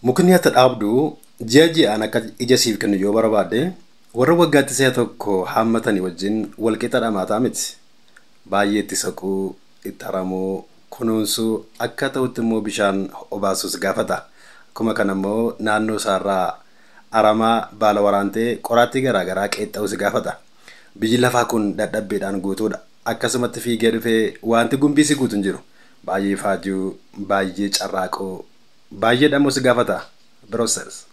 Mukni ati dhaabdu ji'a ji'aan akka ija siif kennu yoo barbaadde warra waggaatti si'a tokko haammatanii wajjin walqixa dhamaataa miti. Baay'ee itti saquu, itti haramuu, kunuunsuu akka ta'utti immoo bishaan obaasuus gaafata. Akkuma kana immoo naannoo isaarraa aramaa baala waraantee qoraattii garaagaraa qeexxa'us gaafata. Biyyi lafaa kun dadhabbeedhaan guutuudha. Akkasumatti fiigee dhufee wanti gumbii si guutu hin jiru. Baay'ee faajuu, baay'ee carraaquu, baay'ee dhammus gaafata. Brosters.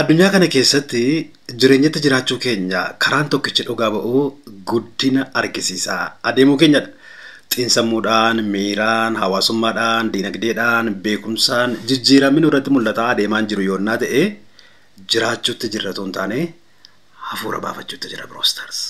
Addunyaa kana keessatti jireenyatti jiraachuu keenya karaan tokkichi dhugaa ba'uu guddina argisiisaa adeemuu keenyadha. Xiinsammuudhaan, miiraan, hawaasummaadhaan, dinagdeedhaan, beekumsaan jijjiiramni irratti mul'ataa adeemaa jiru yoonnaa ta'e jiraachuutti jirra otoo hin taane hafuura baafachuutti jira Brosters.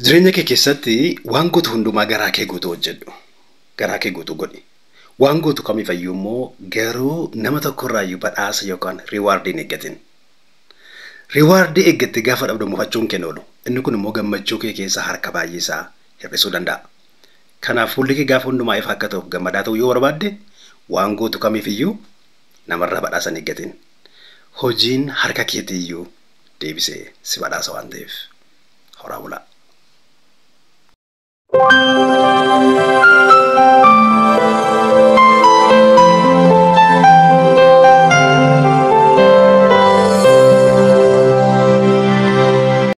Jireenya kee keessatti waan gootu hundumaa garaa kee guutuu hojjedhu. Garaa kee guutuu godhi. Waan gootu kamiifayyuu immoo garuu nama tokkorraayyuu badhaasa yookaan riiwaardii hin eeggatin. Riiwaardii eeggattee gaafa dhabdu mufachuun kee oolu. Inni kun immoo gammachuu kee keessaa harka baay'eesaa hir'isuu danda'a. Kanaaf fuulli kee gaafa hundumaa ifa akka ta'uuf gammadaa ta'uu yoo barbaadde waan gootu kamiifiyyuu namarraa badhaasa hin eeggatin. Hojiin harka keetiiyyuu deebisee si badhaasa waan ta'eef. Horaa bulaa.